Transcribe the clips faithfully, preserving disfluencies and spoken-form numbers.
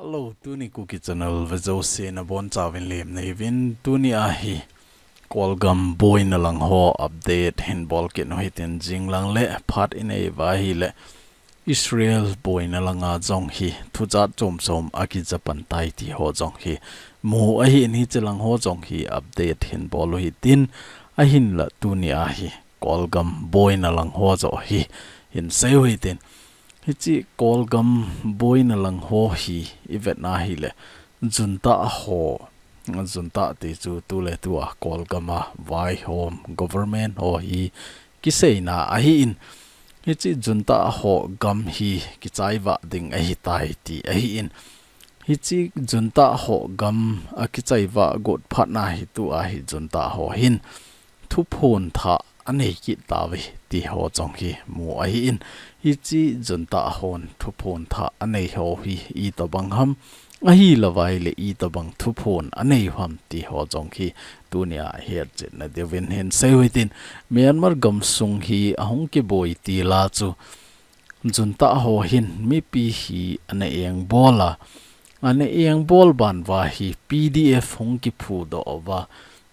Hello, tuni Kuki Channel vejouse nabonchauvin lemna hiuvin, tuni ahi Kolgam boina lang ho update hin bol kit u hitin, jinglang le phat inei uva ahile Israel boina langa jong hi thujat chom chom akijapan tai ti ho jong hi mu ahin, hiche lang ho jong hi update hin bol u hitin, ahinla tuni ahi Kolgam boina lang ho joh hi hin sei u hitin. Hiche Kolgam boina lang ho hi ivet na hile junta ho, junta ti chu tuletua Kolgam a vaihom government ho hi kiseina ahin, hiche junta ho gam hi kichai vah ding ahitai ti ahin, hiche junta ho gam akichai vah got phat na hi tua hi junta ho hin thuphon thah anei kit tauve ti ho jong hi mu ahin, hiche junta hon thuphon thah anei ho hi itobang ham, ahilouva ahile itobang thuphon anei u ham ti ho jong hi tunia hetchetna diuvin hin sei u hitin, Myanmar gamsung hi ahung kiboi til a chu junta ho hin mipi hi ana engbol a, ana engbol ban uva hi P D F hung kiphudoh uva,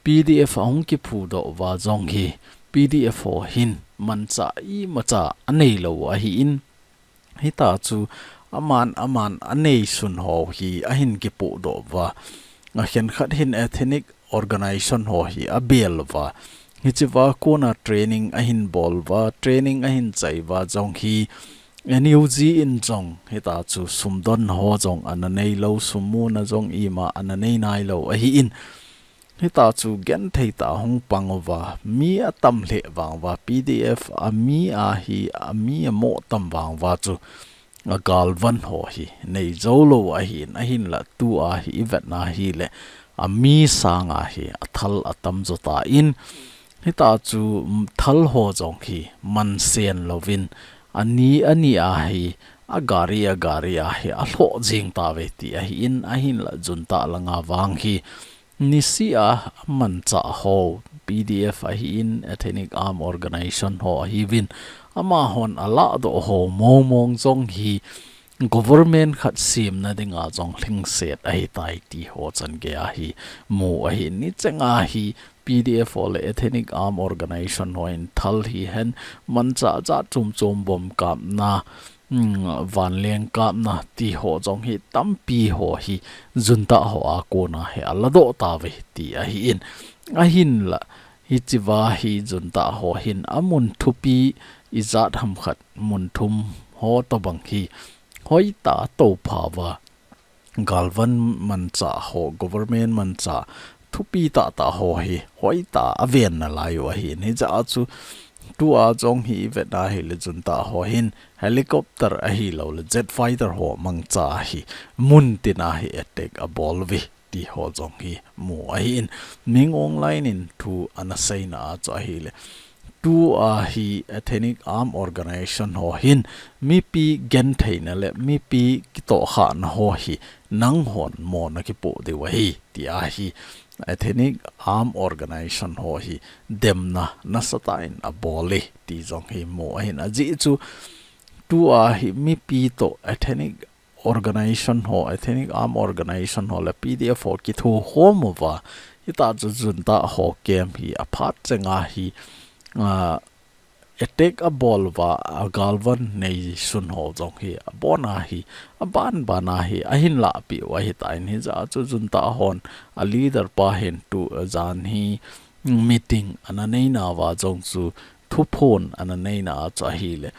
P D F ahung kiphudoh uva jong hi P D F ho hin manchah imacha anei lou ahin, hita chu aman aman aneisun ho hi ahin kipohdoh uva, akhenkhat hin ethnic organization ho hi abel uva, hichea kona training ahin bol uva, training ahin chai uva jong hi N U G in jong hita chu sumdon ho jong ana nei lou, summuna jong ima ana nei nai lou ahin, hita chu genthei tah hung pang uva, mi atam lheh vang uva, P D F a mi ahi, a mi amo tam vang uva chu agalvan ho hi nei jou lou ahin, ahinla tua hi ivet na hile ami sanga hi athal atam jo tan, hita chu thal ho jong hi mansen louvin ani ani a hi agari agari a hi alhoh jing tauve ti ahin, ahinla junta langa vang hi nisih a amanchah ho P D F ahin, Ethnic Armed Organization ho ahiuvin, amahon alahdoh ho mong mong jong hi government khat semna dinga jong lhingset ahitai ti ho chan gei a hi mu ahin, nicheng a hi P D F ho le Ethnic Armed Organization ho in thal hihen, manchah jat chom chom, bomb kapna, um, vanleng kapna ti ho jong hi tampi ho hi junta ho a kona hi aladoh tauve ti ahin, ahinla hichea hi junta ho hin amun thupi ijat ham khat mun thum ho tobang hi hoitah a toupha uva, galvan manchah ho, government manchah thupi tahtah ho hi hoitah a aven nalai u ahin, hijeh a chu tua jong hi ivet na hile junta ho hin helicopter ahilouleh jet fighter ho mangcha hi mun tina hi attack abol uve ti ho jong hi mu ahin, Min Aung Hlaing in thu ana seina a chu ahile, tua hi Ethnic Armed Organization ho hin mipi gentheina le mipi kitohkhahna ho hi nanghon mona kipoh diu ahi, tia hi Ethnic Armed Organization ho hi demna nasatah in abol e ti jong hi mu ahin, ajeh chu tua hi mipi toh ethnic organization ho, Ethnic Armed Organization ho le P D F ho kithokhom uva, hita chu junta ho camp hi aphat chenga hi, ah, attack abol uva, agalvan neisun ho jong hi abona hi, aban bana hi ahin lahpeh u ahitan, hijeh a chu junta hon a leader pa hin tu jan hi meeting ana neinauva jong chu thuphon ana neina a chu ahile,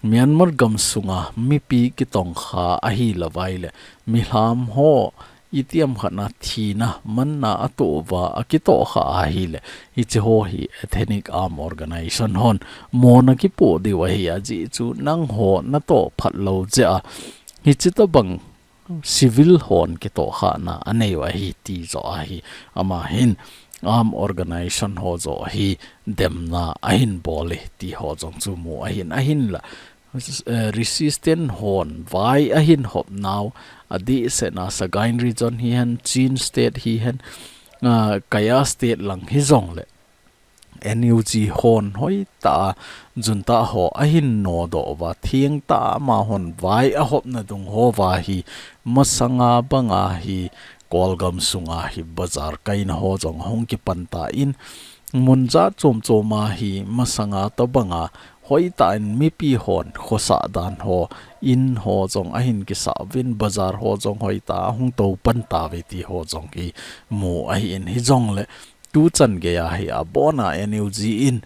Myanmar gamsunga mipi kitongkha ahilouva ahile, mihem ho itiham khatna thina manna atoh uva akitohkha ahile, hiche ho hi Ethnic Armed Organization hon mona kipoh diu ahi, ajeh chu nangho natoh phat lou jeh a hiche tobang civil hon kitohkhahna anei u ahi ti joh ahi. Ama hin Armed Organization ho joh hi demna ahin bol e ti ho jong chu mu ahin, ahinla, eh, resistance hon vai ahin hopnau, adehsetna Sagaing Region hihen, Chin State hihen, ah, Kayah State lang hijongle N U G hon hoitah a junta ho ahin nodoh uva, thengtah a amahon vai ahopna dung houva hi masanga banga hi Kolgam sunga hi bazar kaina ho jong ahung kipan tan, mun jat chom chom a hi masanga tobanga hoitah in mipi hon khosah dan ho, in ho jong ahin kisah uvin, bazar ho jong hoitah a ahung tou pan tauve ti ho jong hi mu ahin, hijongle tuchan geiya hi abona N U G in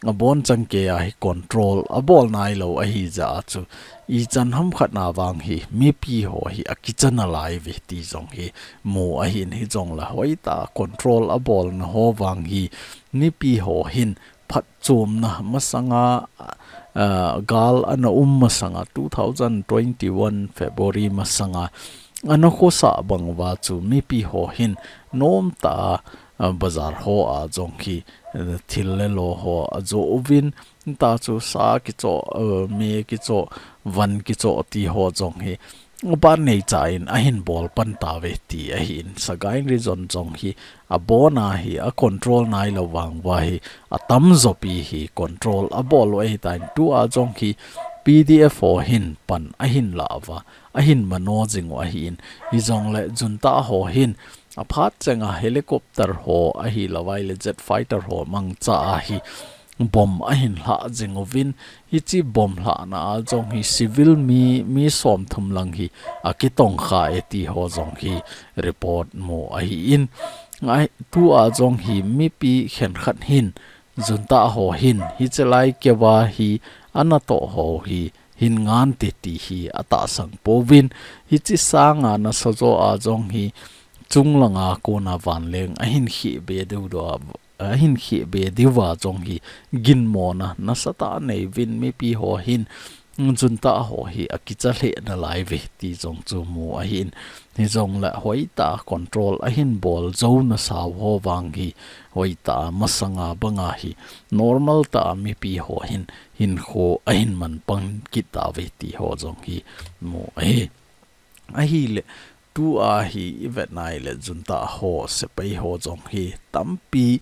abonchan geiya hi control abol nailou ahi jeh a chu ichan hamkhat na vang hi mipi ho hi akicha nalaiuve ti jong hi mu ahin, hijongle hoitah a control abolna ho vang hi mipi ho hin phatchomna masanga, ah, gal ana um masanga two thousand twenty-one February masanga ana khosah bang uva chu mipi ho hin nomtah a, ah, bazar ho a jong hi, eh, thil le lo ho ajo uvin, ta chu sa kicho, eh, me kicho, van kicho ti ho jong hi upa neicha in ahin bol pan tauve ti ahin, Sagaing Region jong hi abona hi acontrol nailou vang uva hi atamjo pi hi control abol u ahitan, tua jong hi P D F ho hin pan ahin la uva, ahin mano jing u ahin, hijongle junta ho hin aphat chenga helicopter ho ahilouleh jet fighter ho mangcha a hi bomb ahin lha jing uvin, hiche bomb lhahna a jong hi civil mi, mi somthum lang hi akitongkha e ti ho jong hi report mu ahin, ngai tua jong hi mipi khenkhat hin junta ho hin hiche lai keuva hi ana toh ho hi hin ngante ti hi atahsan pouvin, hiche sanga nasa jo a jong hi chunglanga kona vanleng ahin khehbe diu doh a, ahin khehbe diuva jong hi ginmona nasatah a nei uvin, mipi ho hin junta ho hi akicha lheh nalaiuve ti jong chu mu ahin, hijongle hoitah a control ahin bol jou nasa u ho vang hi hoitah a masanga banga hi normal tah a mipi ho hin hinkho ahin man pan kit tauve ti ho jong hi mu ahi. Ahile, tua hi ivet naileh junta ho, sepai ho jong hi tampi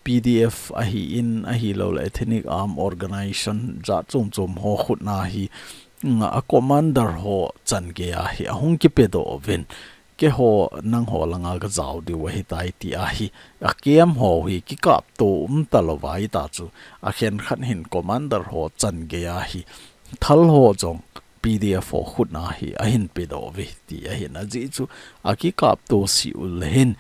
P D F ahin, ahilouleh Ethnic Arm Organization jat chom chom ho khutna hi, nga a commander ho chan geiya hi ahung kipedoh uvin, keiho nangho langa kajao diu ahitai tia hi, a camp ho hi kikapto umtalou va hita chu, akhenkhat hin commander ho chan geiya hi thal ho jong P D F ho khutna hi ahin pedoh uve ti ahin, ajeh chu akikapto seh uleh hin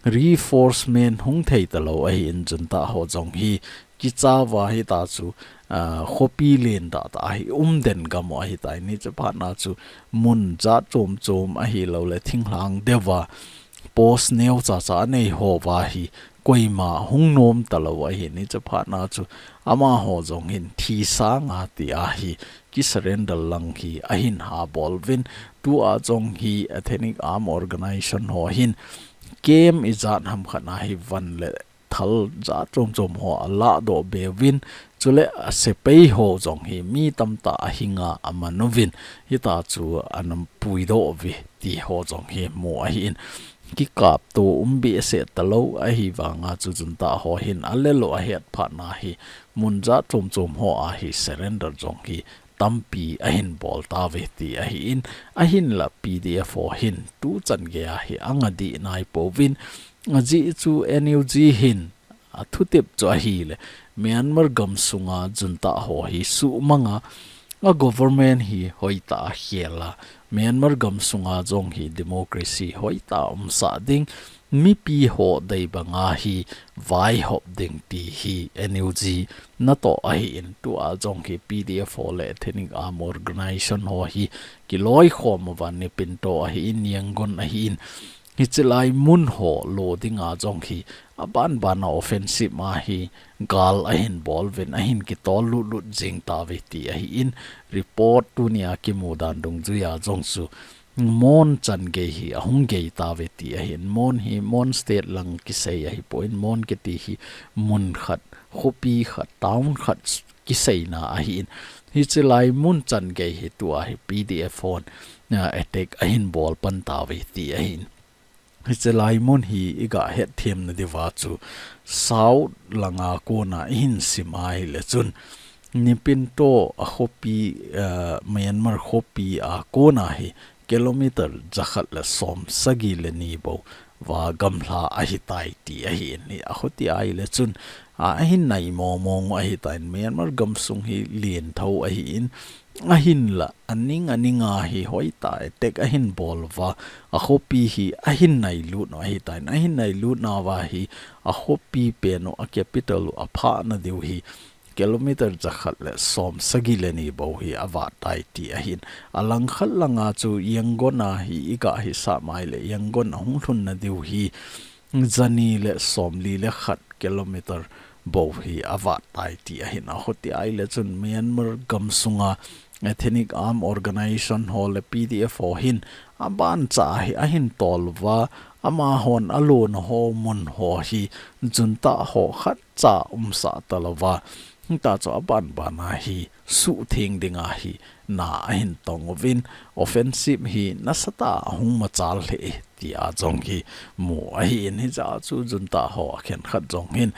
reinforcement hung thei talou ahin, junta ho jong hi kicha uva hita chu, ah, khopi len tahtah a hi umden gam u ahitai, hiche phatna chu mun jat chom chom ahilouleh thinglhang deuva post neocha cha anei ho uva hi koima hung nom talou ahin, hiche phatna chu amaho jong hin thi sanga tia hi kisurrender lang hi ahin habol uvin, tua jong hi Ethnic Arm Organization ho hin camp ijat hamkhat na hi van le thal jat chom chom ho alahdoh be uvin, chule asepai ho jong hi mi tamtah ahinga aman uvin, hita chu ana puidoh uve ti ho jong hi mu ahin, kikapto um behseh talou ahivanga chu junta ho hin alelo ahet phatna hi mun jat chom chom ho a hi surrender jong hi tampi ahin bol tauve ti ahin, ahinla P D F ho hin tuchan geiya hi anga dih naipouvin, ajeh chu N U G hin athutep chu ahileh Myanmar gam sunga junta ho hi suhmanga, a government hi hoitah a khel a, Myanmar gam sunga jong hi democracy hoitah a umsah ding, mipi ho dei banga hi vaihop ding ti hi N U G natoh ahin, tua jong hi P D F ho le Ethnic Arm Organization ho hi kiloikhom uva, Naypyitaw ahin, Yangon ahin, hiche lai mun ho lo dinga jong hi aban bana offensive a hi gal ahin bol uvin, ahin kitol lutlut jing tauve ti ahin, report tunia kimu dan dungjuiya jong chu Mon chan gei hi ahung gei tauve ti ahin, Mon hi Mon State lang kisei ahipon, Mon kiti hi mun khat, khopi khat, town khat kiseina ahin, hiche lai mun chan gei hi tua hi P D F hon, ah, attack ahin bol pan tauve ti ahin. Hiche lai mun hi i ga het them na diuva chu South langa kona i hin sim a ahile chun Naypyidaw a khopi, eh, Myanmar khopi a kona hi kilometer jakhat le som sagi le ni bou va gamla ahi tai ti ahi in hi a khoti ahile chun a, a hin nai mong mong ahi tai in Myanmar gamsung hi lien tho ahi in ahinla, aning aning a hi hoitah a attack ahin bol uva, a khopi hi ahin nai lut u ahi tai in, ahin nai lut nauva hi, a khopi pen u, a capital u, aphah na diu hi, kilometer jakhat le som sagi le ni bou hi avat tai ti ahi in. A langkhat langa chu Yangon a hi i ga hi sah mai le Yangon a hung lhun na diu hi, jani le som li le khat kilometer bou hi avat tai ti ahi in a khoti ahile chun Myanmar gamsunga Ethnic Arm Organization ho le P D F ho hin aban cha hi ahin tol uva amahon alona ho mun ho hi junta ho khat cha umsah talouva. Hita chu aban ban a hi suhtheng ding a hi na ahin tong uvin offensive hi nasatah a ahung machal lheh e ti a jong hi mu ahi in hijeh a chu junta ho a khenkhat jong hin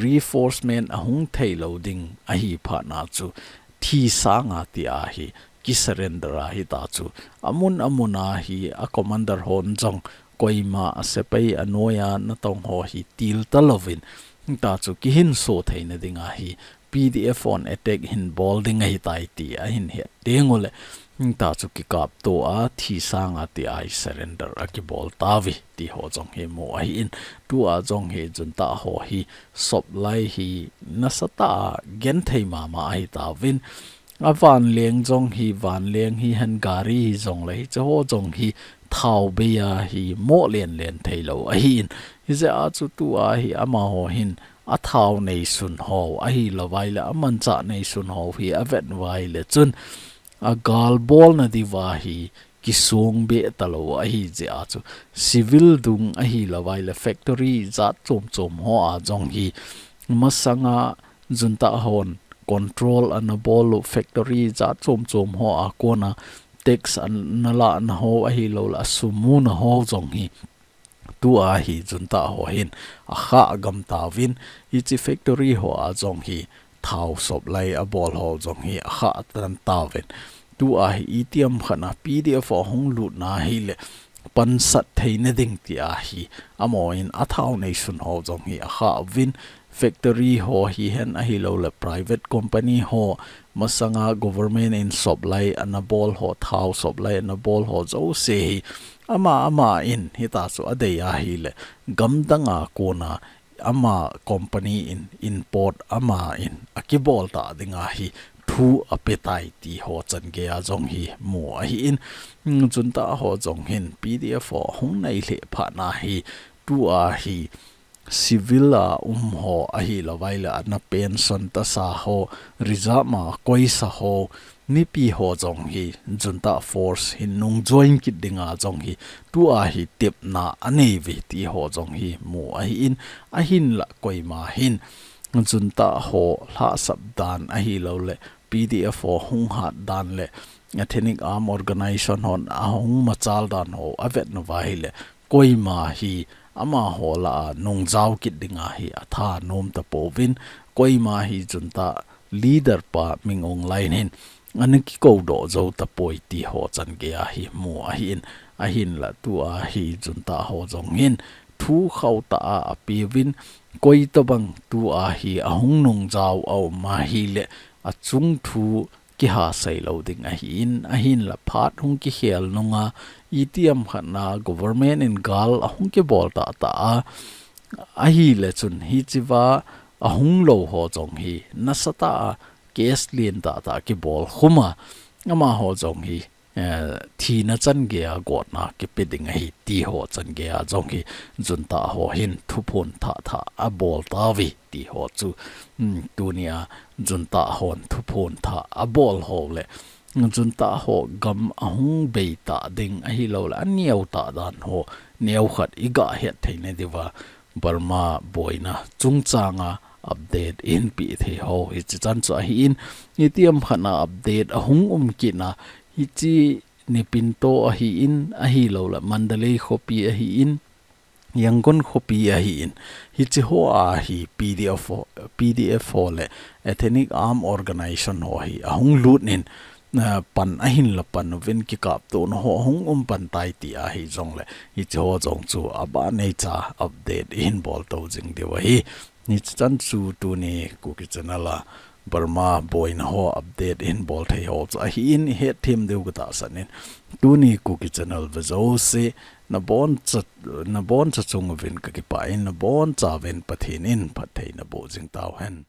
reinforcement ahung thei lou ding ahi phat na chu thi sanga ti a hi ki surrender a hita chu amun amun a hi a commander hon jong koima a sepai a noiya natong ho hi til talouvin hita chu kihinso theina ding a hi P D F hon attack hin bol ding ahi tai ti ahin het teng ule hita chu kikapto a thi sanga ti a hi surrender akibol tauve ti ho jong hi mu ahi in tua jong hi junta ho hi sop lai hi nasatah a genthei mama ahi tauvin a vanleng jong hi vanleng hi hen gari hi jong le hiche ho jong hi thao bei a hi mo len len thei lou ahi in hijeh a chu tua hi amaho hin a thao neisun ho ahi lou vai le a manchah neisun ho hi a vet vai le chun a gal bol na diuva hi kisong be talou ahi jeh a chu civil dung ahi lou vai le factory jat chom chom ho a jong hi masanga junta hon control ana bol u factory jat chom chom ho a kona tax ana la na ho ahi lou le a sum mu na ho jong hi tua hi junta ho hin a khah gam tauvin hiche factory ho a jong hi thao sop lai a bol ho jong hi a khah tan tauvin tua hi itiham khat na P D F ho hung lut na hile pansat theina ding ti a hi amaho in a thao neisun ho jong hi a khah uvin factory ho hi hen ahi lou le private company ho masanga government in sop lai ana bol ho thao sop lai ana bol ho jouse hi ama ama in hita chu a dei ahi le gamdang a kona ama company in import ama in a kibol ta ding a hi thu a pe tai ti ho chan gei a jong hi mu ahi in junta ho jong hin P D F ho hung nai lheh phat na hi tua hi civil a um ho ahi lou vai le ana pension tasa ho reserve ma koisa ho mipi ho jong hi junta force hin nung join kit ding a jong hi tua hi tepna a nei uve ti ho jong hi mu ahi in ahin la koima hin junta ho lhasap dan ahi lou le P D F ho hung hat dan le Ethnic Arm Organization hon a hung machal dan ho a vet nauva hile koima hi amaho lah a nung jao kit ding a hi a tha nom tapouvin koima hi junta leader pa Min Aung Hlaing hin ana kikou doh jou tapoi ti ho chan gei a hi mu ahi in ahin la tua hi junta ho jong hin thu khauh tah a a peuvin koi tabang tua hi a hung nung jao a um a hile a chung thu kiha sei lou ding ahi in ahin la phat hung kikhel nung a itiham khat na government in gal a hung kibol tah tah a ahi le chun hichea a hung lou ho jong hi nasatah a case lien tah tah kibol khum a amaho jong hi eh, thina chan gei a gotna kipe ding ahi ti ho chan gei a jong hi junta ho hin thuphon thah thah a bol tauve ti ho chu, um, tunia junta hon thuphon thah a bol ho le junta ho gam a hung bei tah ding ahi lou le a neo tah dan ho neo khat i ga het thei na diuva Burma boina chungchanga update i hin pe thei ho hichi chan chu ahi in itiham khat na update a hung um kit na hichi Naypyidaw ahi in ahi lou le Mandalay khopi ahi in Yangon khopi ahin, hiche ho a hi P D F ho, P D F ho le Ethnic Arm Organization ho hi ahung lut in, ah, pan ahin la pan uvin kikaptona ho ahung um pan tai ti ahi jongle, hiche ho jong chu abanei cha update ihin bol to jing diu ahi. Hiche chan chu tuni Kuki Channel a Burma boina ho update ihin bol thei ho chu ahin ihet them diu katahsan in. Tuni Kuki Channel ve jouse, naboncha, naboncha chung uvin kakipah in, nabonchauvin Pathen in phatthei naboh jing tauhen.